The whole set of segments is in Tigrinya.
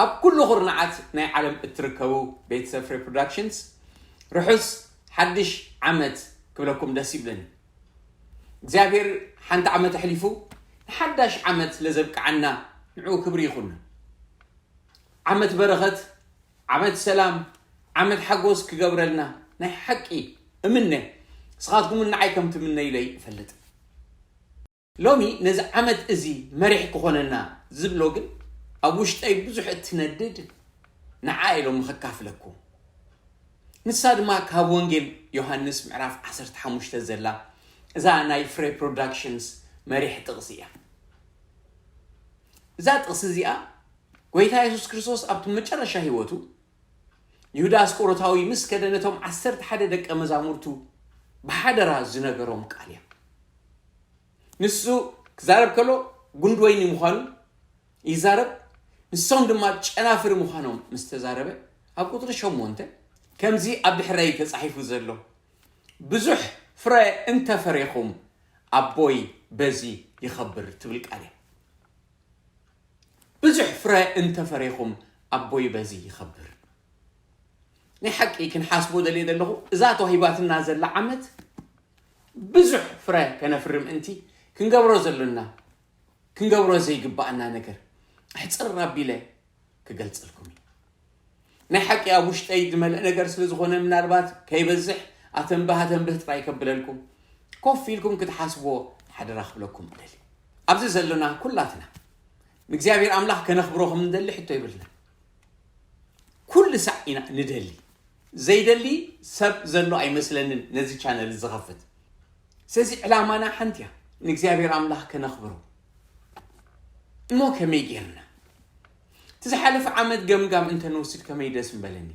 ኣብ ኩሉ ኩርናዓት ናይ ዓለም እትርከቡ ቤተሰብ ፍሬ ፕሮዳክሽንስ፣ ርሑስ ሓድሽ ዓመት ክብለኩም ደስ ይብለኒ። እግዚኣብሔር ሓንቲ ዓመት ኣሕሊፉ ንሓዳሽ ዓመት ስለ ዘብቅዓና ንዕኡ ክብሪ ይኹን። ዓመት በረኸት፣ ዓመት ሰላም፣ ዓመት ሓጎስ ክገብረልና ናይ ሓቂ እምነ። ንስኻትኩም ንዓይ ከም ትምነይለይ እፈልጥ። ሎሚ ነዚ ዓመት እዚ መሪሕ ክኾነና ዝብሎ ግን ኣብ ውሽጠይ ብዙሕ እትነድድ ንዓ ኢሎም ከካፍለኩም። ንሳ ድማ ካብ ወንጌል ዮሃንስ ምዕራፍ ዓሰርተ ሓሙሽተ ዘላ እዛ ናይ ፍሬ ፕሮዳክሽንስ መሪሕ ጥቕሲ እያ። እዛ ጥቕሲ እዚኣ ጎይታ የሱስ ክርስቶስ ኣብቲ መጨረሻ ህይወቱ ይሁዳ ኣስቆሮታዊ ምስ ከደ ነቶም ዓሰርተ ሓደ ደቀ መዛሙርቱ ብሓደራ ዝነገሮም ቃል እያ። ንሱ ክዛረብ ከሎ ጉንዲ ወይኒ ምዃኑ ይዛረብ። ንሶም ድማ ጨናፍር ምዃኖም ምስ ተዛረበ ኣብ ቁጽሪ ሸሞንተ ከምዚ ኣብ ድሕረይ ተጻሒፉ ዘሎ ብዙሕ ፍረ እንተፈሬኹም ኣቦይ በዚ ይኸብር ትብል ቃል እያ። ብዙሕ ፍረ እንተፈሬኹም ኣቦይ በዚ ይኸብር። ናይ ሓቂ ክንሓስቦ ደልየ ዘለኹ እዛ ተዋሂባትና ዘላ ዓመት ብዙሕ ፍረ ከነፍሪ ምእንቲ ክንገብሮ ዘሎና ክንገብሮ ዘይግባኣና ነገር ኣሕፅር ኣቢለ ክገልፀልኩም እዩ። ናይ ሓቂ ኣብ ውሽጠይ ዝመልእ ነገር ስለ ዝኾነ ምናልባት ከይበዝሕ ኣተንብህ ኣተንብህ ጥራይ ከብለልኩም ኮፍ ኢልኩም ክትሓስብዎ ሓደራ ክብለኩም እደሊ። ኣብዚ ዘሎና ኩላትና ንእግዚኣብሔር ኣምላኽ ከነኽብሮ ከም ንደሊ ሕቶ ይብልና። ኩሉ ሳዕ ኢና ንደሊ። ዘይደሊ ሰብ ዘሎ ኣይመስለንን ነዚ ቻነል ዝኸፍት። ስለዚ ዕላማና ሓንቲ እያ፣ ንእግዚኣብሔር ኣምላኽ ከነኽብሮ። እሞ ከመይ ጌርና? እቲ ዝሓለፈ ዓመት ገምጋም እንተንወስድ ከመይ ደስ ምበለኒ።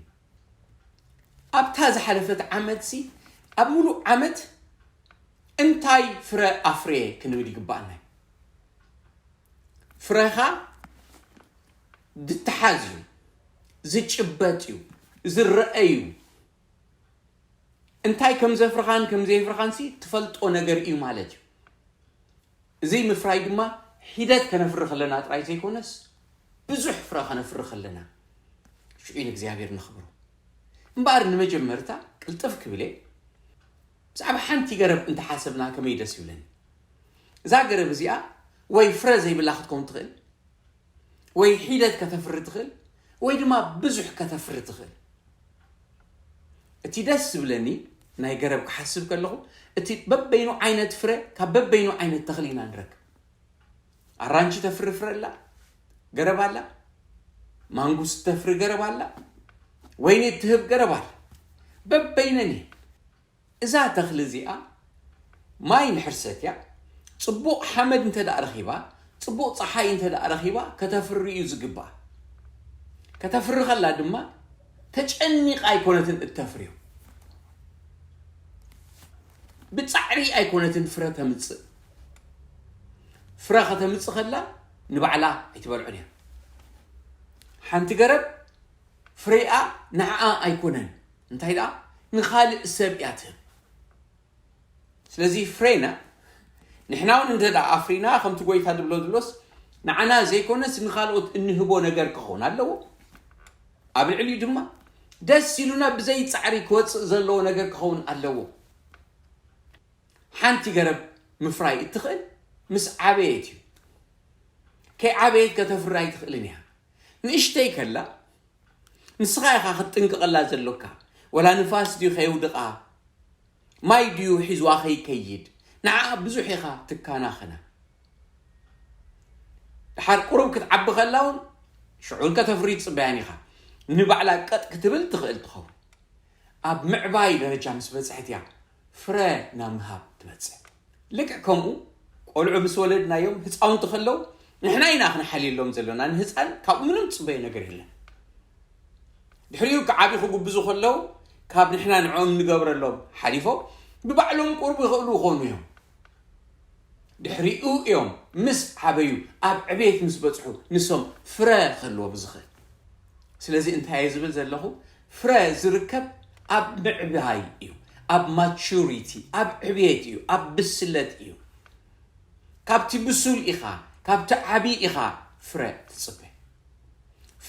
ኣብታ ዝሓለፈት ዓመትሲ ኣብ ሙሉእ ዓመት እንታይ ፍረ ኣፍርየ ክንብል ይግባኣና እዩ። ፍረኻ ዝትሓዝ እዩ፣ ዝጭበጥ እዩ፣ ዝረአ እዩ። እንታይ ከም ዘፍርኻን ከም ዘየፍርኻንሲ ትፈልጦ ነገር እዩ ማለት እዩ። እዚ ምፍራይ ድማ ሒደት ከነፍሪ ከለና ጥራይ ዘይኮነስ ብዙሕ ፍረ ከነፍሪ ከለና ሽዑ ንእግዚኣብሔር ነኽብሮ። እምበኣር ንመጀመርታ ቅልጥፍ ክብል እየ ብዛዕባ ሓንቲ ገረብ እንተሓሰብና ከመይ ደስ ይብለኒ። እዛ ገረብ እዚኣ ወይ ፍረ ዘይብላ ክትከውን ትኽእል ወይ ሒደት ከተፍሪ ትኽእል ወይ ድማ ብዙሕ ከተፍሪ ትኽእል። እቲ ደስ ዝብለኒ ናይ ገረብ ክሓስብ ከለኹ እቲ በበይኑ ዓይነት ፍረ ካብ በበይኑ ዓይነት ተኽሊ ኢና ንረክብ። ኣራንቺ ተፍሪ ፍረ ኣላ፣ ገረብ ኣላ፣ ማንጉስ ተፍሪ ገረብ ኣላ፣ ወይኒ እትህብ ገረብ ኣላ። በበይነን እየን። እዛ ተኽሊ እዚኣ ማይ እንድሕር ሰትያ፣ ጽቡቕ ሓመድ እንተ ደኣ ረኺባ፣ ጽቡቕ ጸሓይ እንተ ደኣ ረኺባ ከተፍሪ እዩ ዝግባኣ። ከተፍሪ ከላ ድማ ተጨኒቓ ኣይኮነትን እተፍርዮ። ብጻዕሪ ኣይኮነትን ፍረ ተምጽእ። ፍረ ከተምጽእ ከላ ንባዕላ ኣይትበልዖን እያ። ሓንቲ ገረብ ፍሬኣ ንዓኣ ኣይኮነን፣ እንታይ ደኣ ንኻልእ ሰብ እያ ትህብ። ስለዚ ፍሬና ንሕና እውን እንተ ደኣ ኣፍሪና ከምቲ ጎይታ ዝብሎ ዝብሎስ ንዓና ዘይኮነስ ንኻልኦት እንህቦ ነገር ክኸውን ኣለዎ። ኣብ ልዕሊኡ ድማ ደስ ኢሉና ብዘይ ጻዕሪ ክወጽእ ዘለዎ ነገር ክኸውን ኣለዎ። ሓንቲ ገረብ ምፍራይ እትኽእል ምስ ዓበየት እዩ። ከይዓበየት ከተፍሪ ኣይትኽእልን እያ። ንእሽተይ ከላ ንስኻ ኢኻ ክትጥንቅቐላ ዘሎካ። ወላ ንፋስ ድዩ ከየውድቓ፣ ማይ ድዩ ሒዝዋ ከይከይድ፣ ንዓኣ ብዙሕ ኢኻ ትከናኸና። ድሓር ቁሩብ ክትዓቢ ከላ እውን ሽዑ እውን ከተፍሪ ትጽበያን ኢኻ። ንባዕላ ቀጥ ክትብል ትኽእል ትኸውን። ኣብ ምዕባይ ደረጃ ምስ በጽሐት እያ ፍረ ናብ ምሃብ ትበጽሕ። ልክዕ ከምኡ ቆልዑ ምስ ወለድናዮም ህፃውንቲ ከለዉ ንሕና ኢና ክንሓልየሎም ዘለና። ንህፃን ካብኡ ምንም ትፅበዮ ነገር የለን። ድሕሪኡ ክዓብዩ ክጉብዙ ከለዉ ካብ ንሕና ንዕኦም ንገብረሎም ሓሊፎም ብባዕሎም ቁሩብ ይኽእሉ ይኾኑ እዮም። ድሕሪኡ እዮም ምስ ዓበዩ ኣብ ዕቤት ምስ በፅሑ ንሶም ፍረ ክህልዎም ዝኽእል። ስለዚ እንታይ እየ ዝብል ዘለኹ? ፍረ ዝርከብ ኣብ ምዕባይ እዩ፣ ኣብ ማቹሪቲ፣ ኣብ ዕብየት እዩ፣ ኣብ ብስለት እዩ። ካብቲ ብሱል ኢኻ፣ ካብቲ ዓቢ ኢኻ ፍረ ትጽበ።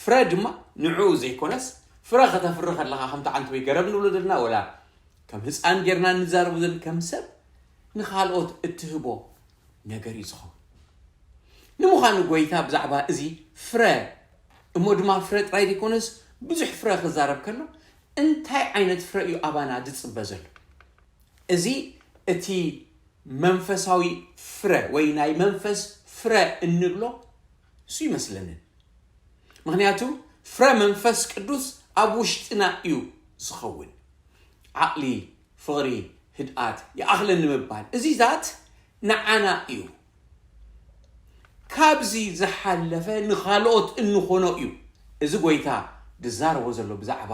ፍረ ድማ ንዕኡ ዘይኮነስ፣ ፍረ ከተፍሪ ከለኻ ከምቲ ዓንተቦይ ገረብ ንብሎ ዘለና፣ ወላ ከም ህፃን ጌርና እንዛረቡ ዘለና፣ ከም ሰብ ንኻልኦት እትህቦ ነገር እዩ ዝኸውን። ንምዃኑ ጎይታ ብዛዕባ እዚ ፍረ እሞ ድማ ፍረ ጥራይ ዘይኮነስ ብዙሕ ፍረ ክዛረብ ከሎ እንታይ ዓይነት ፍረ እዩ ኣባና ዝፅበ ዘሎ? እዚ እቲ መንፈሳዊ ፍረ ወይ ናይ መንፈስ ፍረ እንብሎ እሱ ይመስለንን። ምኽንያቱ ፍረ መንፈስ ቅዱስ ኣብ ውሽጥና እዩ ዝኸውን። ዓቕሊ፣ ፍቕሪ፣ ህድኣት ይኣኽለኒ ምባል፣ እዚታት ንዓና እዩ። ካብዚ ዝሓለፈ ንኻልኦት እንኾኖ እዩ። እዚ ጎይታ ዝዛረቦ ዘሎ ብዛዕባ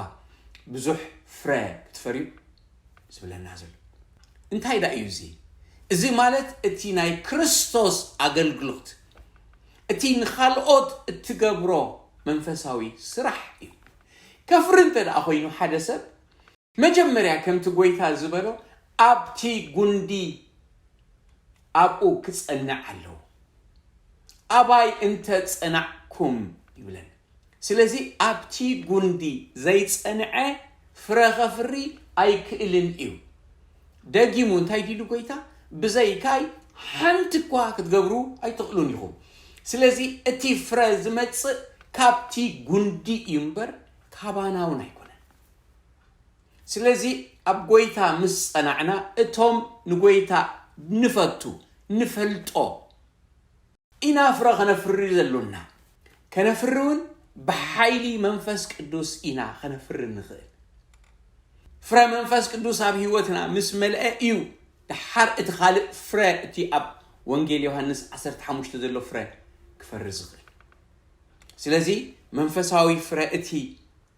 ብዙሕ ፍረ ክትፈርዩ ዝብለና ዘሎ። እንታይ ደኣ እዩ እዚ? እዚ ማለት እቲ ናይ ክርስቶስ ኣገልግሎት፣ እቲ ንኻልኦት እትገብሮ መንፈሳዊ ስራሕ እዩ። ከፍሪ እንተ ደኣ ኮይኑ ሓደ ሰብ መጀመርያ ከምቲ ጎይታ ዝበሎ ኣብቲ ጉንዲ ኣብኡ ክጸንዕ ኣለዎ። ኣባይ እንተ ጸናዕኩም ይብለን። ስለዚ ኣብቲ ጉንዲ ዘይጸንዐ ፍረ ከፍሪ ኣይክእልን እዩ። ደጊሙ እንታይ ዲሉ ጎይታ? ብዘይካይ ሓንቲ እኳ ክትገብሩ ኣይትኽእሉን ኢኹም። ስለዚ እቲ ፍረ ዝመጽእ ካብቲ ጉንዲ እዩ እምበር ካባና እውን ኣይኮነን። ስለዚ ኣብ ጎይታ ምስ ጸናዕና እቶም ንጎይታ ንፈቱ፣ ንፈልጦ ኢና ፍረ ከነፍሪ ዘሎና። ከነፍሪ እውን ብሓይሊ መንፈስ ቅዱስ ኢና ከነፍሪ ንኽእል። ፍረ መንፈስ ቅዱስ ኣብ ህይወትና ምስ መልአ እዩ ደሓር እቲ ካልእ ፍረ፣ እቲ ኣብ ወንጌል ዮሃንስ ዓሰርተ ሓሙሽተ ዘሎ ፍረ ክፈሪ ዝኽእል። ስለዚ መንፈሳዊ ፍረ እቲ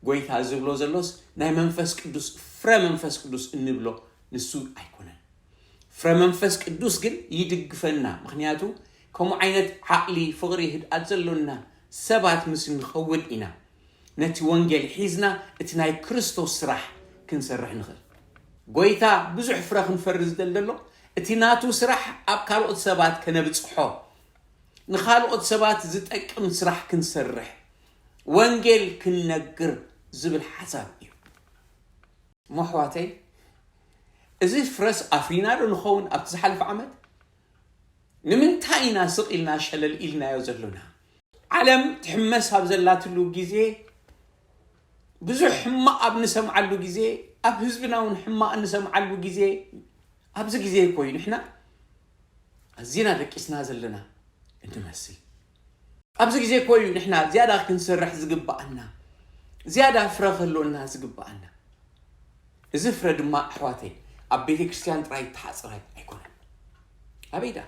ጎይታ ዝብሎ ዘሎስ ናይ መንፈስ ቅዱስ ፍረ መንፈስ ቅዱስ እንብሎ ንሱ ኣይኮነን። ፍረ መንፈስ ቅዱስ ግን ይድግፈና። ምኽንያቱ ከምኡ ዓይነት ዓቕሊ፣ ፍቕሪ፣ ህድኣት ዘሎና ሰባት ምስ ንኸውን ኢና ነቲ ወንጌል ሒዝና እቲ ናይ ክርስቶስ ስራሕ ክንሰርሕ ንኽእል። ጎይታ ብዙሕ ፍረ ክንፈሪ ዝደል ዘሎ እቲ ናቱ ስራሕ ኣብ ካልኦት ሰባት ከነብጽሖ፣ ንኻልኦት ሰባት ዝጠቅም ስራሕ ክንሰርሕ፣ ወንጌል ክንነግር ዝብል ሓሳብ እዩ። እሞ ኣሕዋተይ፣ እዚ ፍረስ ኣፍሪና ዶ ንኸውን ኣብቲ ዝሓለፈ ዓመት? ንምንታይ ኢና ስቕ ኢልና ሸለል ኢልናዮ ዘሎና? ዓለም ትሕመስ ኣብ ዘላትሉ ግዜ፣ ብዙሕ ሕማቕ ኣብ ንሰምዓሉ ግዜ፣ ኣብ ህዝብና እውን ሕማቕ ንሰምዓሉ ግዜ፣ ኣብዚ ግዜ እኮ እዩ ንሕና ኣዚና ደቂስና ዘለና እንመስል። ኣብዚ ግዜ እኮ እዩ ንሕና ዝያዳ ክንሰርሕ ዝግብኣና፣ ዝያዳ ፍረ ክህልወና ዝግብኣና። እዚ ፍረ ድማ ኣሕዋተይ ኣብ ቤተ ክርስቲያን ጥራይ ተሓጽረ ኣይኮነን። ኣበይ ደኣ?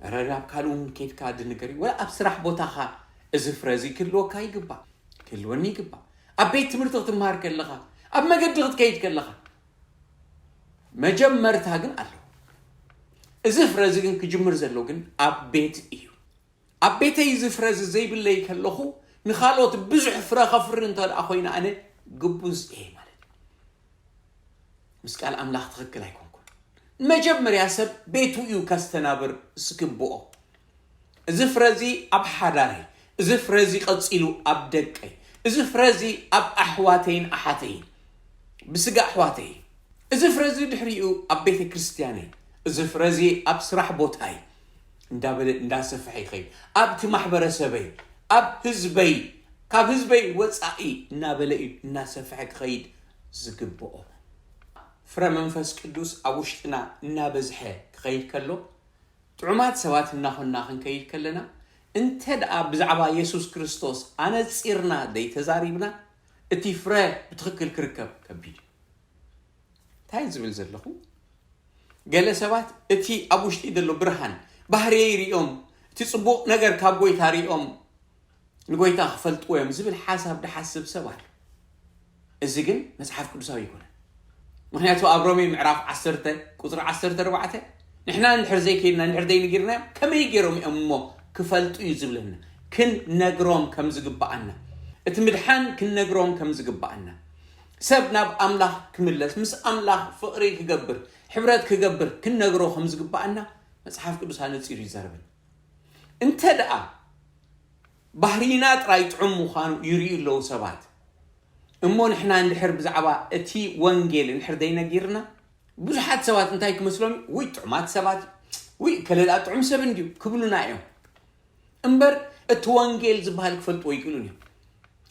ኧረ ናብ ካልእ እውን ከይድካ ድንገር እዩ። ወላ ኣብ ስራሕ ቦታኻ እዚ ፍረ እዚ ክህልወካ ይግባእ፣ ክህልወኒ ይግባእ። ኣብ ቤት ትምህርቲ ክትመሃር ከለኻ፣ ኣብ መገዲ ክትከይድ ከለኻ፣ መጀመርታ ግን ኣሎ። እዚ ፍረ እዚ ግን ክጅምር ዘሎ ግን ኣብ ቤት እዩ። ኣብ ቤተይ እዚ ፍረ እዚ ዘይብለይ ከለኹ ንኻልኦት ብዙሕ ፍረ ከፍሪ እንተ ደኣ ኮይነ ኣነ ግቡዝ እየ ማለት እዩ። ምስ ቃል ኣምላኽ ትኽክል ኣይኮንኩን። መጀመርያ ሰብ ቤቱ እዩ ከስተናብር ዝግብኦ። እዚ ፍረ እዚ ኣብ ሓዳረይ፣ እዚ ፍረ እዚ ቀጺሉ ኣብ ደቀይ፣ እዚ ፍረ እዚ ኣብ ኣሕዋተይን ኣሓተይን፣ ብስጋ ኣሕዋተይ፣ እዚ ፍረ እዚ ድሕሪኡ ኣብ ቤተ ክርስቲያነይ፣ እዚ ፍረ እዚ ኣብ ስራሕ ቦታይ እንዳበለ እንዳሰፍሐ ይኸይድ። ኣብቲ ማሕበረሰበይ፣ ኣብ ህዝበይ፣ ካብ ህዝበይ ወጻኢ እናበለ እዩ እናሰፍሐ ክኸይድ ዝግብኦ። ፍረ መንፈስ ቅዱስ ኣብ ውሽጥና እናበዝሐ ክኸይድ ከሎ፣ ጥዑማት ሰባት እናኾንና ክንከይድ ከለና፣ እንተ ደኣ ብዛዕባ የሱስ ክርስቶስ ኣነጺርና ዘይተዛሪብና፣ እቲ ፍረ ብትኽክል ክርከብ ከቢድ እዩ። እንታይ ዝብል ዘለኹ? ገለ ሰባት እቲ ኣብ ውሽጢ ዘሎ ብርሃን፣ ባህርየይ ሪኦም፣ እቲ ጽቡቕ ነገር ካብ ጎይታ ሪኦም፣ ንጎይታ ክፈልጥዎ እዮም ዝብል ሓሳብ ድሓስብ ሰብ ኣሎ። እዚ ግን መጽሓፍ ቅዱሳዊ ኣይኮነን። ምኽንያቱ ኣብ ሮሜ ምዕራፍ ዓሰርተ ቁጽሪ ዓሰርተ ኣርባዕተ፣ ንሕና እንድሕር ዘይከይድና፣ እንድሕር ዘይነጊርናዮም፣ ከመይ ገይሮም እዮም እሞ ክፈልጡ እዩ ዝብለና። ክንነግሮም ከም ዝግብኣና፣ እቲ ምድሓን ክንነግሮም ከም ዝግብኣና፣ ሰብ ናብ ኣምላኽ ክምለስ፣ ምስ ኣምላኽ ፍቕሪ ክገብር፣ ሕብረት ክገብር ክንነግሮ ከም ዝግብኣና መጽሓፍ ቅዱስ ኣነጺሩ ይዛረበና። እንተ ደኣ ባህሪና ጥራይ ጥዑም ምዃኑ ይርእዩ ኣለዉ ሰባት። እሞ ንሕና እንድሕር ብዛዕባ እቲ ወንጌል እንድሕር ዘይነጊርና፣ ብዙሓት ሰባት እንታይ ክመስሎም እዩ? ውይ፣ ጥዑማት ሰባት፣ ውይ፣ ከለላ ጥዑም ሰብ እንድዩ ክብሉና እዮም። እምበር እቲ ወንጌል ዝበሃል ክፈልጥዎ ይክእሉን እዮም።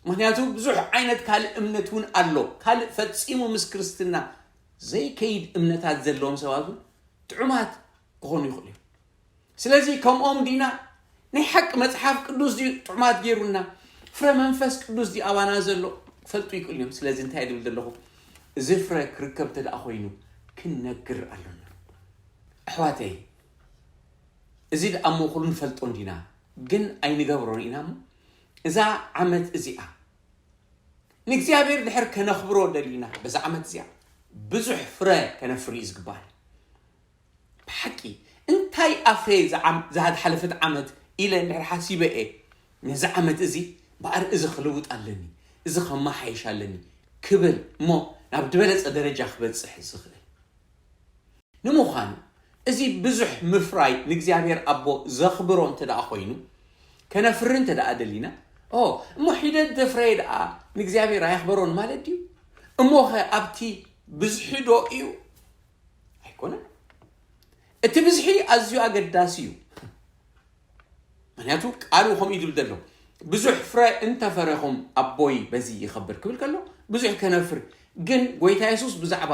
ምክንያቱ ብዙሕ ዓይነት ካልእ እምነት እውን ኣሎ። ካልእ ፈጺሙ ምስ ክርስትና ዘይከይድ እምነታት ዘለዎም ሰባት እውን ጥዑማት ክኾኑ ይኽእሉ እዮም። ስለዚ ከምኦም ዲና? ናይ ሓቂ መጽሓፍ ቅዱስ ድዩ ጥዑማት ገይሩና? ፍረ መንፈስ ቅዱስ ድዩ ኣባና ዘሎ? ክፈልጡ ይክእሉ እዮም። ስለዚ እንታይ ድብል ዘለኹ? እዚ ፍረ ክርከብ እንተ ደኣ ኮይኑ ክንነግር ኣሎና። ኣሕዋተይ፣ እዚ ደኣ እሞ ኩሉ ንፈልጦ እንዲና፣ ግን ኣይንገብሮን ኢና እሞ እዛ ዓመት እዚኣ ንእግዚኣብሔር ድሕር ከነኽብሮ ደሊና፣ በዛ ዓመት እዚኣ ብዙሕ ፍረ ከነፍሪ እዩ ዝግባል። ብሓቂ እንታይ ኣፍረ ዝሓለፈት ዓመት ኢለ እንድሕር ሓሲበ እየ፣ ነዚ ዓመት እዚ በኣር እዚ ክልውጥ ኣለኒ፣ እዚ ከመሓይሽ ኣለኒ ክብል እሞ ናብ ዝበለጸ ደረጃ ክበጽሕ ዝኽእል። ንምዃኑ እዚ ብዙሕ ምፍራይ ንእግዚኣብሔር ኣቦ ዘኽብሮ እንተ ደኣ ኮይኑ፣ ከነፍሪ እንተ ደኣ ደሊና፣ ኦ እሞ ሒደት ዘፍረየ ደኣ ንእግዚኣብሔር ኣየኽበሮን ማለት ድዩ? እሞኸ ኣብቲ ብዝሒ ዶ እዩ? ኣይኮነን። እቲ ብዝሒ ኣዝዩ ኣገዳሲ እዩ። ምክንያቱ ቃሉ ከምኡ እዩ ዝብል ዘሎ፣ ብዙሕ ፍረ እንተፈረኹም ኣቦይ በዚ ይኸብር ክብል ከሎ ብዙሕ ከነፍሪ። ግን ጎይታ የሱስ ብዛዕባ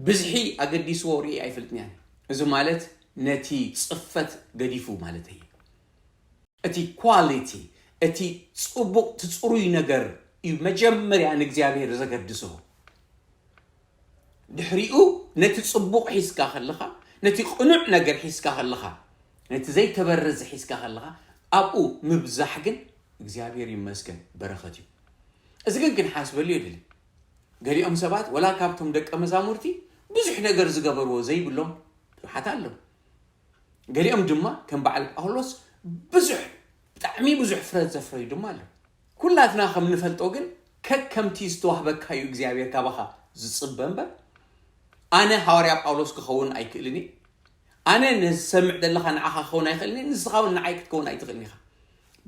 ብዝሒ ኣገዲስዎ ርኢ ኣይፈልጥን እየ። እዚ ማለት ነቲ ጽፈት ገዲፉ ማለት እዩ። እቲ ኳሊቲ፣ እቲ ጽቡቕ፣ እቲ ጽሩይ ነገር እዩ መጀመርያ ንእግዚኣብሔር ዘገድሶ። ድሕሪኡ ነቲ ጽቡቕ ሒዝካ ከለኻ፣ ነቲ ቅኑዕ ነገር ሒዝካ ከለኻ፣ ነቲ ዘይተበረዘ ሒዝካ ከለኻ፣ ኣብኡ ምብዛሕ ግን እግዚኣብሔር ይመስገን በረኸት እዩ። እዚ ግን ክንሓስበሉ የድሊ። ገሊኦም ሰባት ወላ ካብቶም ደቀ መዛሙርቲ ብዙሕ ነገር ዝገበርዎ ዘይብሎም ብዙሓት ኣለዉ። ገሊኦም ድማ ከም በዓል ጳውሎስ ብዙሕ፣ ብጣዕሚ ብዙሕ ፍረ ዘፍረዩ ድማ ኣለዉ። ኩላትና ከም ንፈልጦ ግን ከከምቲ ዝተዋህበካ እዩ እግዚኣብሔር ካባኻ ዝጽበ እምበር፣ ኣነ ሃዋርያ ጳውሎስ ክኸውን ኣይክእልን እየ። ኣነ ንዝሰምዕ ዘለኻ ንዓኻ ክኸውን ኣይኽእልን እየ፣ ንስኻ እውን ንዓይ ክትከውን ኣይትኽእልን ኢኻ።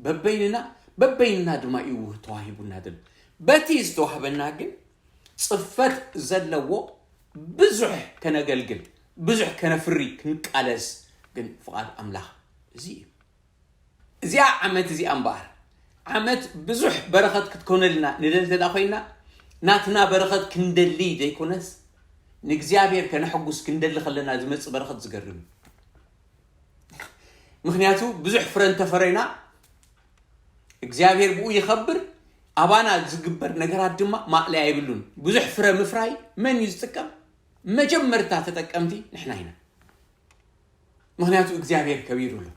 በበይንና በበይንና ድማ እዩ ተዋሂቡና ዘሎ። በቲ ዝተዋህበና ግን ጽፈት ዘለዎ ብዙሕ ከነገልግል፣ ብዙሕ ከነፍሪ ክንቃለስ ግን ፍቓድ ኣምላኽ እዚ እዩ። እዚኣ ዓመት እዚኣ እምበኣር ዓመት ብዙሕ በረኸት ክትኮነልና ንደሊ እንተ ደኣ ኮይና፣ ናትና በረኸት ክንደሊ ዘይኮነስ፣ ንእግዚኣብሔር ከነሐጉስ ክንደሊ ከለና ዝመጽእ በረኸት ዝገርም እዩ። ምኽንያቱ ብዙሕ ፍረ እንተፈረና፣ እግዚኣብሔር ብኡ ይኸብር፣ ኣባና ዝግበር ነገራት ድማ ማእለያ የብሉን። ብዙሕ ፍረ ምፍራይ መን እዩ ዝጥቀም? መጀመርታ ተጠቀምቲ ንሕና ኢና። ምኽንያቱ እግዚኣብሔር ከቢሩ ኣሎ።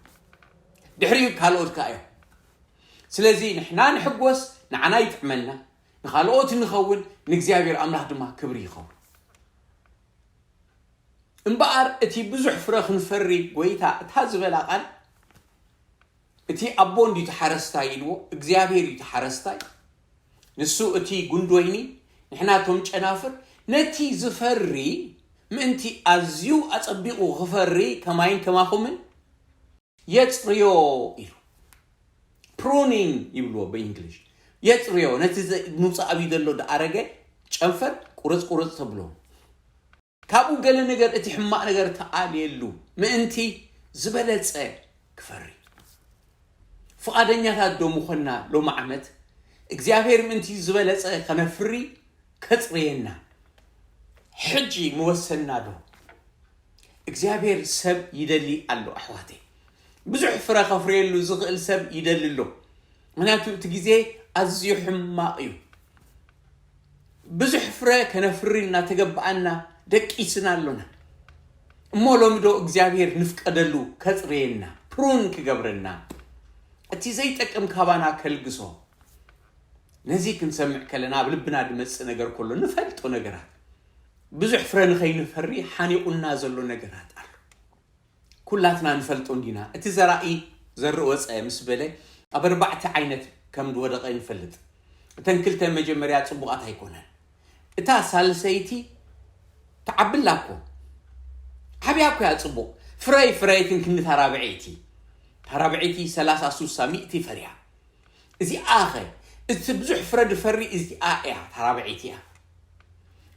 ድሕሪኡ ካልኦት ከኣ እዮም። ስለዚ ንሕና ንሕጎስ፣ ንዓና ይጥዕመና፣ ንኻልኦት ንኸውን፣ ንእግዚኣብሔር ኣምላኽ ድማ ክብሪ ይኸውን። እምበኣር እቲ ብዙሕ ፍረ ክንፈሪ ጎይታ እታ ዝበላ ቃል፣ እቲ ኣቦ እንድዩ እቲ ሓረስታይ ኢልዎ፣ እግዚኣብሔር እዩ እቲ ሓረስታይ፣ ንሱ እቲ ጉንዲ ወይኒ፣ ንሕና እቶም ጨናፍር። ነቲ ዝፈሪ ምእንቲ ኣዝዩ ኣጸቢቑ ክፈሪ ከማይን ከማኹምን የጽርዮ ኢሉ። ፕሩኒንግ ይብልዎ ብእንግሊሽ። የጽርዮ፣ ነቲ ዘ-፣ ምውጻእ ኣብዩ ዘሎ ዝኣረገ ጨንፈር ቁርጽ ቁርጽ ተብሎ። ካብኡ ገለ ነገር፣ እቲ ሕማቕ ነገር ተኣልየሉ ምእንቲ ዝበለጸ ክፈሪ። ፍቓደኛታት ዶ ምኾንና ሎሚ ዓመት እግዚኣብሔር ምእንቲ ዝበለጸ ከነፍሪ ከጽርየና? ሕጂ ምወሰንና ዶ? እግዚኣብሔር ሰብ ይደሊ ኣሎ ኣሕዋተይ። ብዙሕ ፍረ ከፍርየሉ ዝኽእል ሰብ ይደሊ ኣሎ። ምኽንያቱ እቲ ግዜ ኣዝዩ ሕማቕ እዩ። ብዙሕ ፍረ ከነፍሪ እናተገባኣና ደቂስና ኣሎና። እሞ ሎሚ ዶ እግዚኣብሔር ንፍቀደሉ ከጽርየና፣ ፕሩን ክገብረና፣ እቲ ዘይጠቅም ካባና ከልግሶ? ነዚ ክንሰምዕ ከለና ኣብ ልብና ዝመጽእ ነገር ከሎ ንፈልጦ ነገራት፣ ብዙሕ ፍረ ንኸይንፈሪ ሓኒቑና ዘሎ ነገራት ኣሎ። ኩላትና ንፈልጦ እንዲና፣ እቲ ዘራኢ ዘርኢ ወጸ ምስ በለ ኣብ ኣርባዕተ ዓይነት ከም ዝወደቐ ንፈልጥ። እተን ክልተ መጀመርያ ጽቡቓት ኣይኮነን። እታ ሳልሰይቲ ትዓብላ እኮ፣ ዓብያ እኮ እያ ጽቡቕ። ፍረይ ፍረይ ክንክኒ ታራብዐይቲ፣ ታራብዐይቲ ሰላሳ ሱሳ ሚእቲ ፈርያ። እዚኣ ኸ እቲ ብዙሕ ፍረ ድፈሪ እዚኣ እያ፣ ታራብዒት እያ።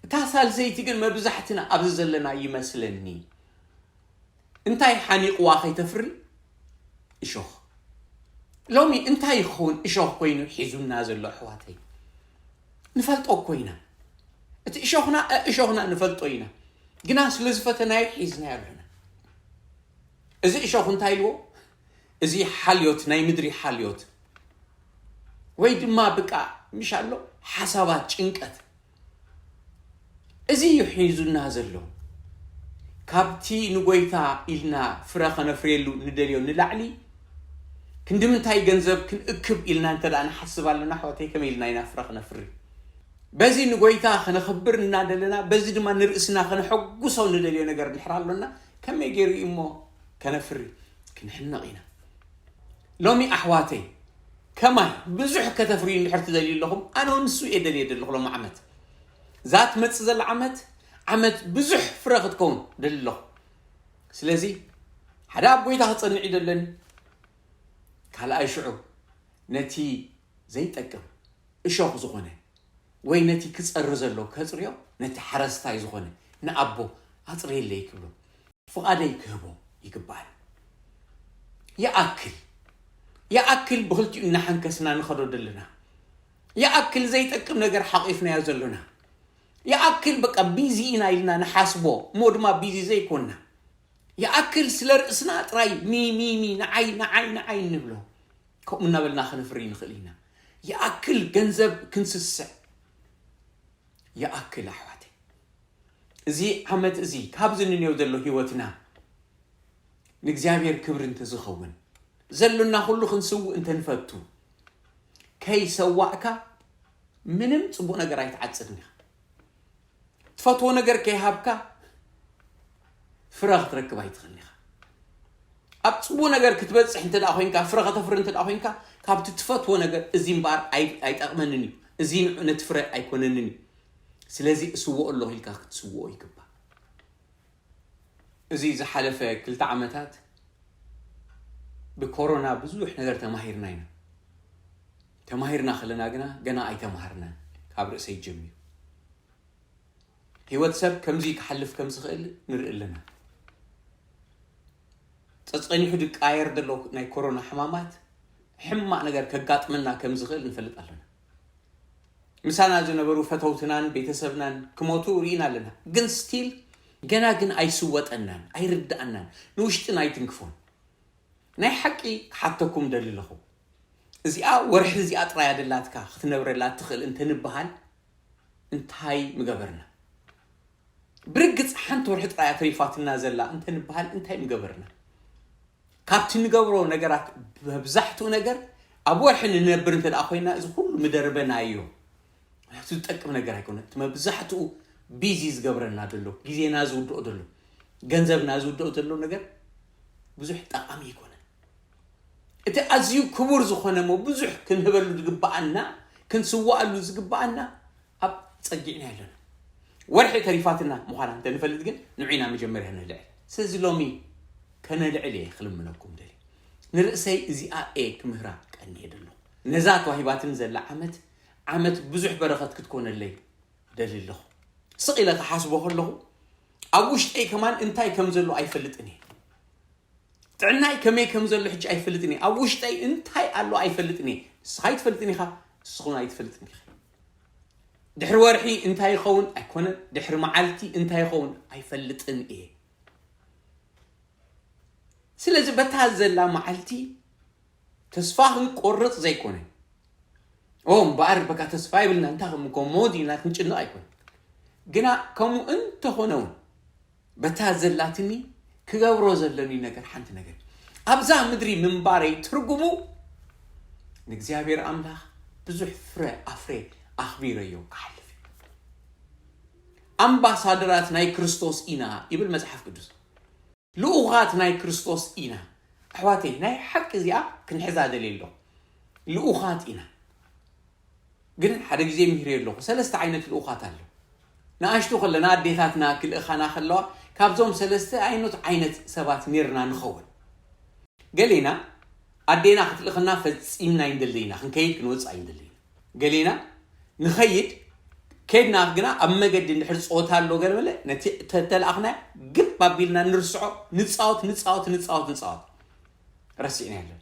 እታ ሳልሰይቲ ግን መብዛሕትና ኣብዚ ዘለና ይመስለኒ። እንታይ ሓኒቕዋ ከይተፍሪ? እሾኽ። ሎሚ እንታይ ይኸውን እሾኽ ኮይኑ ሒዙና ዘሎ ኣሕዋተይ? ንፈልጦ እኮ ኢና። እቲ እሾኽና እሾኽና ንፈልጦ ኢና። ግና ስለ ዝፈተናዮ ሒዝናዮ ኣለና። እዚ እሾኽ እንታይ ኢልዎ? እዚ ሓልዮት፣ ናይ ምድሪ ሓልዮት፣ ወይ ድማ ብቃ ምሽ ኣሎ ሓሳባት፣ ጭንቀት፣ እዚ እዩ ሒዙና ዘሎ። ካብቲ ንጎይታ ኢልና ፍረ ከነፍርየሉ ንደልዮ ንላዕሊ፣ ክንዲ ምንታይ ገንዘብ ክንእክብ ኢልና እንተ ደኣ ንሓስብ ኣለና፣ ኣሕዋተይ፣ ከመይ ኢልና ኢና ፍረ ክነፍሪ? በዚ ንጎይታ ከነኽብር እናደለና፣ በዚ ድማ ንርእስና ከነሐጉሶ ንደልዮ ነገር እንድሕር ኣሎና፣ ከመይ ገይሩ እዩ እሞ ከነፍሪ? ክንሕነቕ ኢና። ሎሚ ኣሕዋተይ፣ ከማይ ብዙሕ ከተፍርዩ እንድሕር ትደልዩ ኣለኹም፣ ኣነ እውን ንሱ እየ ደልየ ዘለኹ። ሎሚ ዓመት፣ እዛ ትመጽእ ዘላ ዓመት፣ ዓመት ብዙሕ ፍረ ክትከውን ደሊ ኣለኹ። ስለዚ ሓደ ኣብ ጎይታ ክጸንዕ እዩ ደለኒ። ካልኣይ ሽዑ ነቲ ዘይጠቅም እሾኽ ዝኾነ ወይ ነቲ ክጸሪ ዘሎ ከጽርዮ፣ ነቲ ሓረስታይ ዝኾነ ንኣቦ ኣጽርየለይ ክብሎ ፍቓደይ ክህቦ ይግባል። ይኣክል፣ ይኣክል ብኽልቲኡ እናሓንከስና ንኸዶ ደለና። ይኣክል ዘይጠቅም ነገር ሓቒፍናዮ ዘሎና። ይኣክል በቃ ቢዚ ኢና ኢልና ንሓስቦ፣ እሞ ድማ ቢዚ ዘይኮንና። ይኣክል ስለ ርእስና ጥራይ ሚ፣ ሚ፣ ሚ፣ ንዓይ፣ ንዓይ፣ ንዓይ እንብሎ። ከምኡ እናበልና ከነፍሪ ንኽእል ኢና። ይኣክል ገንዘብ ክንስስዕ። ይኣክል ኣሕዋተይ። እዚ ዓመት እዚ ካብዚ ንንዮ ዘሎ ህይወትና ንእግዚኣብሔር ክብሪ እንተዝኸውን፣ ዘሎና ኩሉ ክንስውእ እንተንፈቱ፣ ከይሰዋእካ ምንም ጽቡቕ ነገር ኣይትዓጽድን ኢኻ። ትፈትዎ ነገር ከይሃብካ ፍረ ክትረክብ ኣይትኽእልን ኢኻ። ኣብ ጽቡቕ ነገር ክትበጽሕ እንተ ደኣ ኮይንካ፣ ፍረ ከተፍሪ እንተ ደኣ ኮይንካ፣ ካብቲ ትፈትዎ ነገር እዚ እምበኣር ኣይ-፣ ኣይጠቕመንን እዩ፣ እዚ ንዑ ነቲ ፍረ ኣይኮነንን እዩ። ስለዚ እስውኦ ኣለኹ ኢልካ ክትስውኦ ይግባእ። እዚ ዝሓለፈ ክልተ ዓመታት ብኮሮና ብዙሕ ነገር ተማሂርና ኢና። ተማሂርና ከለና ግና ገና ኣይተማሃርናን። ካብ ርእሰይ ጀሚሩ ህይወት ሰብ ከምዚ ክሓልፍ ከም ዝኽእል ንርኢ ኣለና። ጸጸኒሑ ድቃየር ዘሎ ናይ ኮሮና ሕማማት ሕማቕ ነገር ከጋጥመና ከም ዝኽእል ንፈልጥ ኣለና። ምሳና ዝነበሩ ፈተውትናን ቤተሰብናን ክሞቱ ርኢና ኣለና። ግን ስቲል ገና ግን ኣይስወጠናን፣ ኣይርድኣናን፣ ንውሽጥን ኣይትንክፎን። ናይ ሓቂ ክሓተኩም ደሊ ኣለኹ። እዚኣ ወርሒ እዚኣ ጥራይ ኣደላትካ ክትነብረላ ትኽእል እንተንበሃል እንታይ ምገበርና? ብርግጽ ሓንቲ ወርሒ ጥራይ ተሪፋትና ዘላ እንተንበሃል እንታይ ምገበርና? ካብቲ ንገብሮ ነገራት መብዛሕትኡ ነገር ኣብ ወርሒ ንነብር እንተ ደኣ ኮይና እዚ ኩሉ ምደርበናዮ። ምክንያቱ ዝጠቅም ነገር ኣይኮነ። እቲ መብዛሕትኡ ቢዚ ዝገብረና ዘሎ፣ ግዜና ዝውድኦ ዘሎ፣ ገንዘብና ዝውድኦ ዘሎ ነገር ብዙሕ ጠቓሚ ኣይኮነን። እቲ ኣዝዩ ክቡር ዝኾነ እሞ ብዙሕ ክንህበሉ ዝግብኣና፣ ክንስዋኣሉ ዝግብኣና ኣብ ጸጊዕና ኣለና። ወርሒ ተሪፋትና ምዃና እንተንፈልጥ ግን ንዑ ኢና መጀመርያ ነልዕል። ስለዚ ሎሚ ከነልዕል እየ ክልምነኩም ደልየ። ንርእሰይ እዚኣ እየ ክምህራ ቀንየ ደለኹ። ነዛ ተዋሂባትኒ ዘላ ዓመት፣ ዓመት ብዙሕ በረኸት ክትኮነለይ ደሊ ኣለኹ። ስቕ ኢለ ክሓስቦ ከለኹ፣ ኣብ ውሽጠይ ከማን እንታይ ከም ዘሎ ኣይፈልጥን እየ። ጥዕናይ ከመይ ከም ዘሎ ሕጂ ኣይፈልጥን እየ። ኣብ ውሽጠይ እንታይ ኣሎ ኣይፈልጥን እየ። ንስኻ ኣይትፈልጥን ኢኻ፣ ንስኹን ኣይትፈልጥን ኢኺ። ድሕሪ ወርሒ እንታይ ይኸውን ኣይኮነን፣ ድሕሪ መዓልቲ እንታይ ይኸውን ኣይፈልጥን እየ። ስለዚ በታ ዘላ መዓልቲ ተስፋ ክንቆርጽ ዘይኮነ፣ ኦ እምበኣር በቃ ተስፋ የብልና፣ እንታይ ከም እኮ ሞት ኢልና ክንጭነቕ ኣይኮነ። ግና ከምኡ እንተኾነ እውን በታ ዘላትኒ ክገብሮ ዘለኒ ነገር ሓንቲ ነገር፣ ኣብዛ ምድሪ ምንባረይ ትርጉሙ ንእግዚኣብሔር ኣምላኽ ብዙሕ ፍረ ኣፍሬ ኣኽቢረዮ ክሓልፍ እዩ። ኣምባሳደራት ናይ ክርስቶስ ኢና ይብል መጽሓፍ ቅዱስ። ልኡኻት ናይ ክርስቶስ ኢና። ኣሕዋተይ፣ ናይ ሓቂ እዚኣ ክንሕዛ ደልየ ኣለኹ። ልኡኻት ኢና። ግን ሓደ ግዜ ምሂረዮ ኣለኹ፣ ሰለስተ ዓይነት ልኡኻት ኣሎ። ንኣሽቱ ከለና ኣዴታትና ክልእኻና ከለዋ፣ ካብዞም ሰለስተ ኣይኖት ዓይነት ሰባት ኔርና ንኸውን። ገሌና ኣዴና ክትልእኸና ፈጺምና ኣይንደልይና፣ ክንከይድ ክንወጽእ ኣይንደልይና። ገሌና ንኸይድ፣ ከድና ግና ኣብ መገዲ እንድሕር ጸወታ ኣሎ ገለ በለ፣ ነቲ ተተላእኽና ግብ ኣቢልና ንርስዖ፣ ንጻወት፣ ንጻወት፣ ንጻወት፣ ንጻወት። ረሲዕና የለን።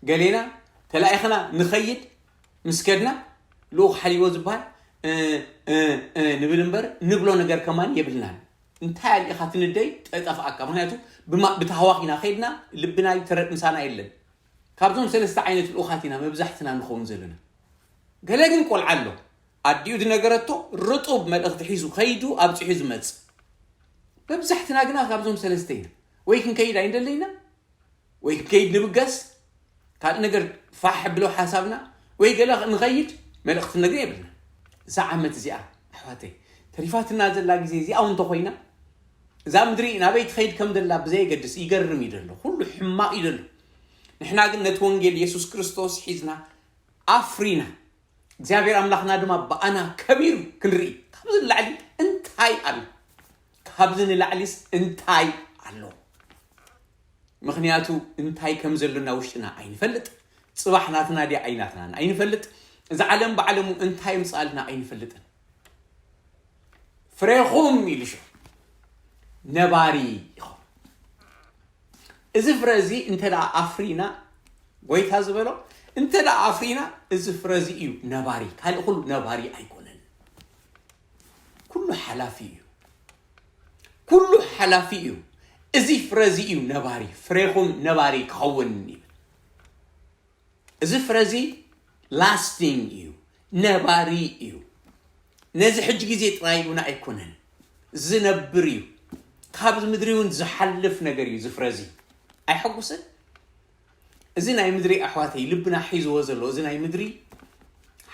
ገሌና ተላኢኽና ንኸይድ ምስ ከድና፣ ልኡኽ ሓሊዎ ዝበሃል፣ እ፣ እ፣ እ፣ ንብል እምበር፣ ንብሎ ነገር ከማን የብልናን። እንታይ ኣልኢኻ ትንደይ ጠጠፍኣካ። ምኽንያቱ ብማ-፣ ብታህዋኽ ኢና ከይድና፣ ልብና ይተረ-፣ ምሳና የለን። ካብዞም ሰለስተ ዓይነት ልኡኻት ኢና መብዛሕትና ንኸውን ዘለና። ገለ ግን ቆልዓ ኣሎ። ኣዲኡ ዝነገረቶ ርጡብ መልእኽቲ ሒዙ ከይዱ ኣብጺሑ ዝመጽእ። መብዛሕትና ግና ካብዞም ሰለስተ ኢና። ወይ ክንከይድ ኣይንደለይና፣ ወይ ክንከይድ ንብገስ፣ ካልእ ነገር ፋሕ ብሎ ሓሳብና፣ ወይ ገለ ንኸይድ መልእኽቲ ነገር የብልና። እዛ ዓመት እዚኣ ኣሕዋተይ ተሪፋትና ዘላ ግዜ እዚኣ እውን እንተኾይና፣ እዛ ምድሪ ናበይ ትኸይድ ከም ዘላ ብዘየገድስ ይገርም እዩ ዘሎ። ኩሉ ሕማቕ እዩ ዘሎ። ንሕና ግን ነቲ ወንጌል የሱስ ክርስቶስ ሒዝና ኣፍሪና፣ እግዚኣብሔር ኣምላኽና ድማ ብኣና ከቢሩ ክንርኢ። ካብዚ ንላዕሊ እንታይ ኣሎ? ካብዚ ንላዕሊስ እንታይ ኣሎ? ምኽንያቱ እንታይ ከም ዘሎና ውሽጥና ኣይንፈልጥ። ጽባሕ ናትና ድያ ኣይናትናን ኣይንፈልጥ። እዛ ዓለም ብዓለሙ እንታይ ምጽኣልና ኣይንፈልጥን። ፍሬኹም ኢሉ ሽዑ ነባሪ ኢኹም። እዚ ፍረ እዚ እንተ ደኣ ኣፍሪና፣ ጎይታ ዝበሎ፣ እንተ ደኣ ኣፍሪና፣ እዚ ፍረ እዚ እዩ ነባሪ፣ ካልእ ኩሉ ነባሪ ኣይኮነን። ኩሉ ሓላፊ እዩ። ኩሉ ሓላፊ እዩ። እዚ ፍረ እዚ እዩ ነባሪ፣ ፍሬኹም ነባሪ ክኸውን ይብል። እዚ ፍረ እዚ ላስቲንግ እዩ፣ ነባሪ እዩ። ነዚ ሕጂ ግዜ ጥራይ እውን ኣይኮነን፣ ዝነብር እዩ። ካብዚ ምድሪ እውን ዝሓልፍ ነገር እዩ እዚ ፍረ እዚ። ኣይሐጉስን? እዚ ናይ ምድሪ ኣሕዋተይ፣ ልብና ሒዝዎ ዘሎ እዚ ናይ ምድሪ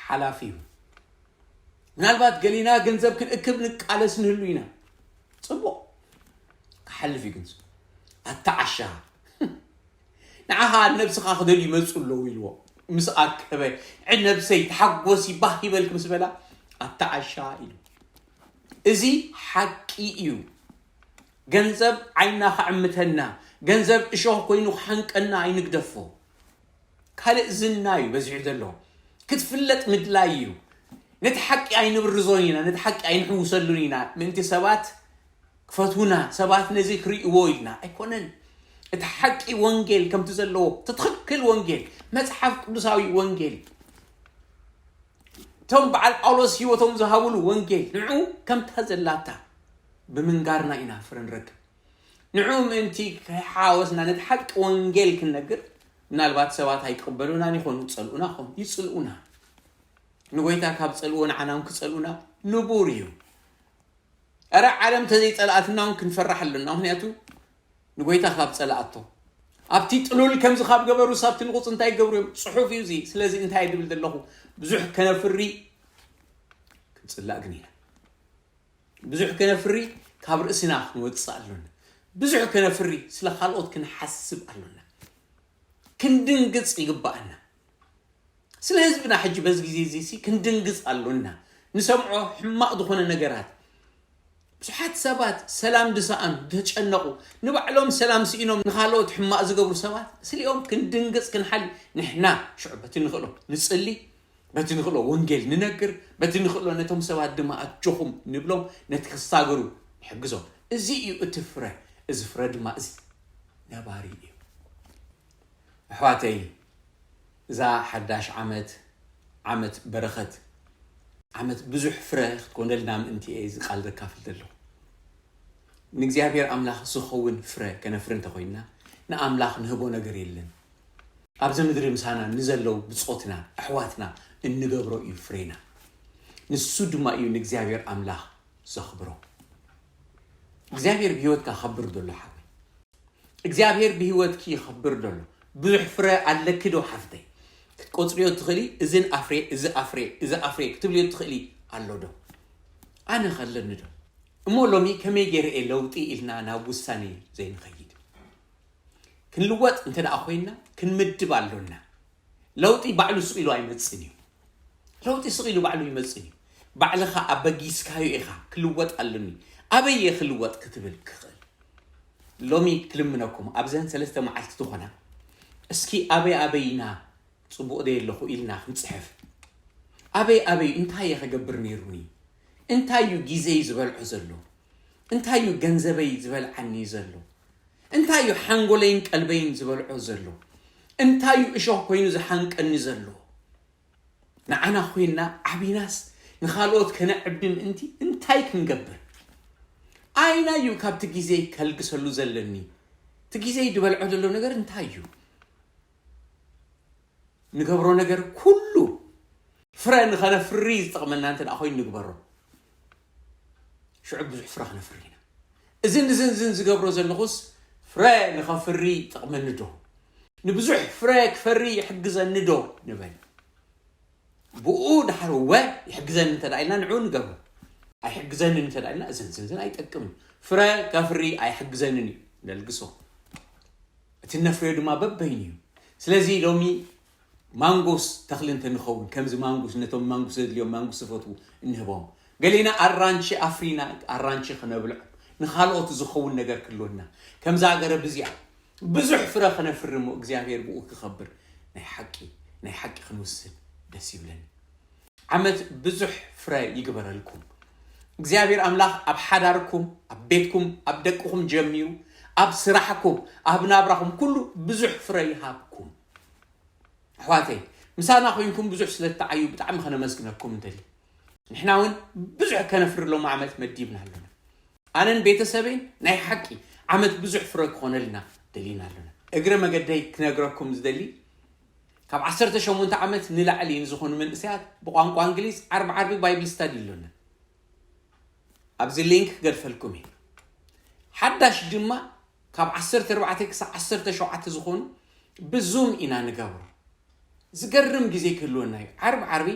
ሓላፊ እዩ። ምናልባት ገሊና ገንዘብ ክንእክብ ንቃለስ ንህሉ ኢና። ጽቡቕ፣ ክሓልፍ እዩ ግን። ኣታ ዓሻ፣ ንዓኻ ነብስኻ ክደልዩ ይመጹ ኣለዉ ኢልዎ። ምስ ኣከበ፣ "ዕ ነብሰይ ተሓጎሲ ባህ ይበልክ" ምስ በላ፣ "ኣታ ዓሻ" ኢሉ። እዚ ሓቂ እዩ። ገንዘብ ዓይና ክዕምተና፣ ገንዘብ እሾኽ ኮይኑ ክሓንቀና ኣይንግደፎ። ካልእ ዝና እዩ በዚሑ ዘሎ። ክትፍለጥ ምድላይ እዩ። ነቲ ሓቂ ኣይንብርዞን ኢና፣ ነቲ ሓቂ ኣይንሕውሰሉን ኢና። ምእንቲ ሰባት ክፈትዉና፣ ሰባት ነዚ ክርእይዎ ኢልና ኣይኮነን። እቲ ሓቂ ወንጌል ከምቲ ዘለዎ፣ እቲ ትኽክል ወንጌል፣ መጽሓፍ ቅዱሳዊ ወንጌል፣ እቶም በዓል ጳውሎስ ህይወቶም ዝሃብሉ ወንጌል፣ ንዑ ከምታ ዘላታ ብምንጋርና ኢና ፍረ ንረክብ። ንዑ ምእንቲ ከይሓወስና ነቲ ሓቂ ወንጌል ክንነግር፣ ምናልባት ሰባት ኣይቅበሉናን ይኾኑ፣ ጸልኡና ኾኑ፣ ይጽልኡና። ንጎይታ ካብ ጸልዎ ንዓና እውን ክጸልኡና ንቡር እዩ። እረ ዓለም ተዘይጸልኣትና እውን ክንፈራሕ ኣለና። ምኽንያቱ ንጎይታ ካብ ጸልኣቶ፣ ኣብቲ ጥሉል ከምዚ ካብ ገበሩስ ኣብቲ ንቑጽ እንታይ ይገብሩ እዮም? ጽሑፍ እዩ እዚ። ስለዚ እንታይ ድብል ዘለኹ? ብዙሕ ከነፍሪ ክንጽላእ ግን ኢና። ብዙሕ ከነፍሪ ካብ ርእስና ክንወጽእ ኣሎና። ብዙሕ ከነፍሪ ስለ ካልኦት ክንሓስብ ኣሎና። ክንድንግጽ ይግባኣና። ስለ ህዝብና ሕጂ በዚ ግዜ እዚ ሲ ክንድንግጽ ኣሎና። ንሰምዖ ሕማቕ ዝኾነ ነገራት። ብዙሓት ሰባት ሰላም ዝሰኣኑ፣ ዝተጨነቑ፣ ንባዕሎም ሰላም ስኢኖም ንኻልኦት ሕማቕ ዝገብሩ ሰባት ስሊኦም ክንድንግጽ ክንሓሊ፣ ንሕና ሽዑ በቲ ንኽእሎ ንጽሊ፣ በቲ ንኽእሎ ወንጌል ንነግር፣ በቲ ንኽእሎ ነቶም ሰባት ድማ ኣጆኹም ንብሎም፣ ነቲ ክሳገሩ ንሕግዞም። እዚ እዩ እቲ ፍረ። እዚ ፍረ ድማ እዚ ነባሪ እዩ። ኣሕዋተይ፣ እዛ ሓዳሽ ዓመት፣ ዓመት በረኸት፣ ዓመት ብዙሕ ፍረ ክትኮነልና ምእንቲ እየ እዚ ቃል ዘካፍል ዘለኹ። ንእግዚኣብሔር ኣምላኽ ዝኸውን ፍረ ከነፍሪ እንተኾይንና፣ ንኣምላኽ ንህቦ ነገር የለን። ኣብዚ ምድሪ ምሳና ንዘለዉ ብጾትና፣ ኣሕዋትና እንገብሮ እዩ ፍሬና። ንሱ ድማ እዩ ንእግዚኣብሔር ኣምላኽ ዘኽብሮ። እግዚኣብሔር ብህይወትካ ከብር ዘሎ ሓወይ። እግዚኣብሔር ብህይወትኪ ይኸብር ዘሎ። ብዙሕ ፍረ ኣለኪ ዶ ሓፍተይ? ክትቆጽርዮ ትኽእሊ፣ እዝን ኣፍሬ፣ እዚ ኣፍሬ፣ እዚ ኣፍሬ ክትብልዮ ትኽእሊ ኣሎ ዶ? ኣነ ከለኒ ዶ? እሞ ሎሚ ከመይ ገይረ እየ ለውጢ ኢልና ናብ ውሳኔ ዘይንኸይድ? ክንልወጥ እንተ ደኣ ኮይንና፣ ክንምድብ ኣሎና። ለውጢ ባዕሉ ስቕ ኢሉ ኣይመጽእን እዩ። ለውጢ ስቕ ኢሉ ባዕሉ ይመጽእ እዩ። ባዕልኻ ኣበጊስካዮ ኢኻ፣ "ክልወጥ ኣለኒ፣ ኣበይ እየ ክልወጥ?" ክትብል ክኽእል። ሎሚ ክልምነኩም፣ ኣብዘን ሰለስተ መዓልቲ ዝኾና፣ እስኪ ኣበይ ኣበይ ኢና ጽቡቕ ደየ ኣለኹ ኢልና ክንጽሕፍ። ኣበይ ኣበይ እንታይ እየ ከገብር ነይሩኒ? እንታይ እዩ ግዜይ ዝበልዖ ዘሎ? እንታይ እዩ ገንዘበይ ዝበልዓኒ ዘሎ? እንታይ እዩ ሓንጎለይን ቀልበይን ዝበልዖ ዘሎ? እንታይ እዩ እሾኽ ኮይኑ ዝሓንቀኒ ዘሎ? ንዓና ኮይና ዓቢናስ ንኻልኦት ከነዕቢ ምእንቲ እንታይ ክንገብር? ኣይና እዩ ካብቲ ግዜይ ከልግሰሉ ዘለኒ? እቲ ግዜይ ዝበልዖ ዘሎ ነገር እንታይ እዩ? ንገብሮ ነገር ኩሉ ፍረ ንኸነፍሪ ዝጠቕመና እንተ ደኣ ኮይኑ ንግበሮ። ሽዑ ብዙሕ ፍረ ክነፍሪ ኢና። እዝን እዝን እዝን ዝገብሮ ዘለኹስ ፍረ ንኸፍሪ ይጠቕመኒ ዶ? ንብዙሕ ፍረ ክፈሪ ይሕግዘኒ ዶ? ንበል። ብኡ ድሓር ወ ይሕግዘኒ እንተ ደኣ ኢልና ንዕኡ ንገብሮ። ኣይሕግዘንን እንተ ደኣ ኢልና እዝን እዝን እዝን ኣይጠቅምን። ፍረ ከፍሪ ኣይሕግዘንን እዩ። ነልግሶ። እቲ ነፍርዮ ድማ በበይኑ እዩ። ስለዚ ሎሚ ማንጎስ ተኽሊ እንተንኸውን፣ ከምዚ ማንጎስ፣ ነቶም ማንጎስ ዘድልዮም ማንጎስ ዝፈትዉ እንህቦም። ገሌና ኣራንቺ ኣፍሪና ኣራንቺ ክነብልዖም፣ ንኻልኦት ዝኸውን ነገር ክህልወና። ከምዛ ገረብ እዚኣ ብዙሕ ፍረ ክነፍሪ እሞ እግዚኣብሔር ብኡ ክኸብር ናይ ሓቂ፣ ናይ ሓቂ ክንውስን ደስ ይብለኒ። ዓመት ብዙሕ ፍረ ይግበረልኩም። እግዚኣብሔር ኣምላኽ ኣብ ሓዳርኩም፣ ኣብ ቤትኩም፣ ኣብ ደቅኹም ጀሚሩ፣ ኣብ ስራሕኩም፣ ኣብ ናብራኹም ኩሉ ብዙሕ ፍረ ይሃብኩም። ኣሕዋተይ፣ ምሳና ኮይንኩም ብዙሕ ስለ እትዓዩ ብጣዕሚ ከነመስግነኩም ንደሊ። ንሕና እውን ብዙሕ ከነፍሪ ሎሚ ዓመት መዲብና ኣለና። ኣነን ቤተሰበይን ናይ ሓቂ ዓመት ብዙሕ ፍረ ክኾነልና ደሊና ኣለና። እግረ መገደይ ክነግረኩም ዝደሊ፣ ካብ ዓሰርተ ሸሞንተ ዓመት ንላዕሊ ንዝኾኑ መንእሰያት ብቋንቋ እንግሊዝ ዓርቢ ዓርቢ ባይብል ስታዲ ኣሎና። ኣብዚ ሊንክ ክገድፈልኩም እየ። ሓዳሽ ድማ ካብ ዓሰርተ ኣርባዕተ ክሳብ ዓሰርተ ሸውዓተ ዝኾኑ ብዙም ኢና ንገብሮ። ዝገርም ግዜ ክህልወና እዩ። ዓርቢ ዓርቢ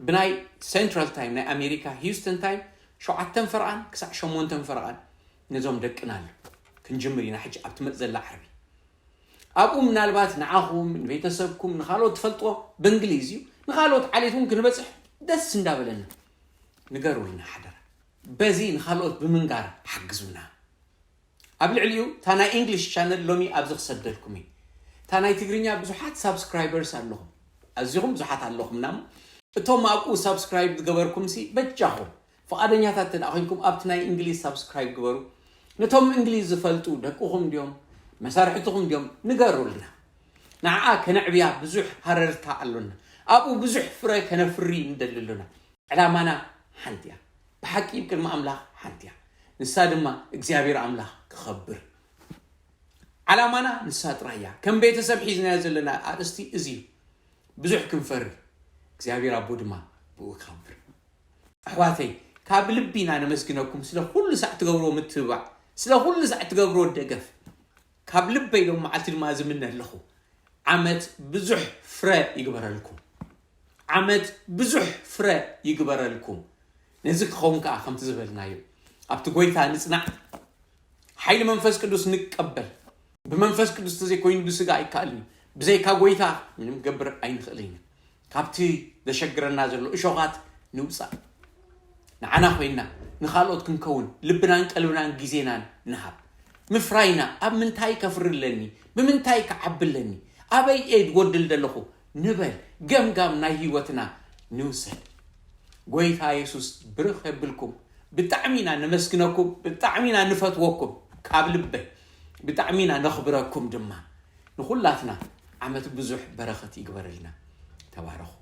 ብናይ ሴንትራል ታይም ናይ ኣሜሪካ ሂውስተን ታይም ሸውዓተን ፈረቓን ክሳዕ ሸሞንተን ፈረቓን ነዞም ደቅና ኣሎ ክንጅምር ኢና። ሕጂ ኣብ ትመጽእ ዘላ ዓርቢ ኣብኡ ምናልባት ንዓኹም፣ ንቤተሰብኩም፣ ንኻልኦት ትፈልጥዎ ብእንግሊዝ እዩ። ንኻልኦት ዓሌት እውን ክንበጽሕ ደስ እንዳበለና ንገሩልና ሓደራ። በዚ ንኻልኦት ብምንጋር ሓግዙና። ኣብ ልዕሊኡ እታ ናይ ኢንግሊሽ ቻነል ሎሚ ኣብዚ ክሰደልኩም እዩ። እታ ናይ ትግርኛ ብዙሓት ሳብስክራይበርስ ኣለኹም፣ ኣዚኹም ብዙሓት ኣለኹምና እሞ እቶም ኣብኡ ሳብስክራይብ ዝገበርኩም ሲ በጃኹም ፍቓደኛታት እንተ ደኣ ኮይንኩም ኣብቲ ናይ እንግሊዝ ሳብስክራይብ ግበሩ። ነቶም እንግሊዝ ዝፈልጡ ደቅኹም ድዮም መሳርሕትኹም ድዮም ንገሩልና። ንዓኣ ከነዕብያ ብዙሕ ሃረርታ ኣሎና። ኣብኡ ብዙሕ ፍረ ከነፍሪ ንደሊ ኣሎና። ዕላማና ሓንቲ እያ። ብሓቂ ቅድሚ ኣምላኽ ሓንቲ እያ። ንሳ ድማ እግዚኣብሔር ኣምላኽ ክኸብር። ዓላማና ንሳ ጥራይ እያ። ከም ቤተሰብ ሒዝናዮ ዘለና ኣርእስቲ እዚ እዩ። ብዙሕ ክንፈሪ እግዚኣብሔር ኣቦ ድማ ብኡ ክኸብር። ኣሕዋተይ ካብ ልቢ ኢና ነመስግነኩም ስለ ኩሉ ሳዕ ትገብርዎ ምትብባዕ፣ ስለ ኩሉ ሳዕ ትገብርዎ ደገፍ። ካብ ልበይ ሎም መዓልቲ ድማ ዝምነ ኣለኹ። ዓመት ብዙሕ ፍረ ይግበረልኩም። ዓመት ብዙሕ ፍረ ይግበረልኩም። ነዚ ክኸውን ከኣ ከምቲ ዝበልናዮ ኣብቲ ጎይታ ንጽናዕ፣ ሓይሊ መንፈስ ቅዱስ ንቀበል። ብመንፈስ ቅዱስ ተዘይኮይኑ ብስጋ ኣይከኣልን እዩ። ብዘይካ ጎይታ ምንም ገብር ኣይንኽእልን ኢና። ካብቲ ዘሸግረና ዘሎ እሾኻት ንውጻእ። ንዓና ኮይንና ንኻልኦት ክንከውን ልብናን ቀልብናን ግዜናን ንሃብ። ምፍራይና ኣብ ምንታይ ከፍሪ ኣለኒ? ብምንታይ ክዓቢ ኣለኒ? ኣበይ እየ ዝጎድል ዘለኹ? ንበል። ገምጋም ናይ ህይወትና ንውሰድ። ጎይታ የሱስ ብርኽ የብልኩም። ብጣዕሚ ኢና ነመስግነኩም፣ ብጣዕሚ ኢና ንፈትወኩም ካብ ልበይ። ብጣዕሚ ኢና ነኽብረኩም ድማ። ንኹላትና ዓመት ብዙሕ በረኸት ይግበረልና። ተባረኹ።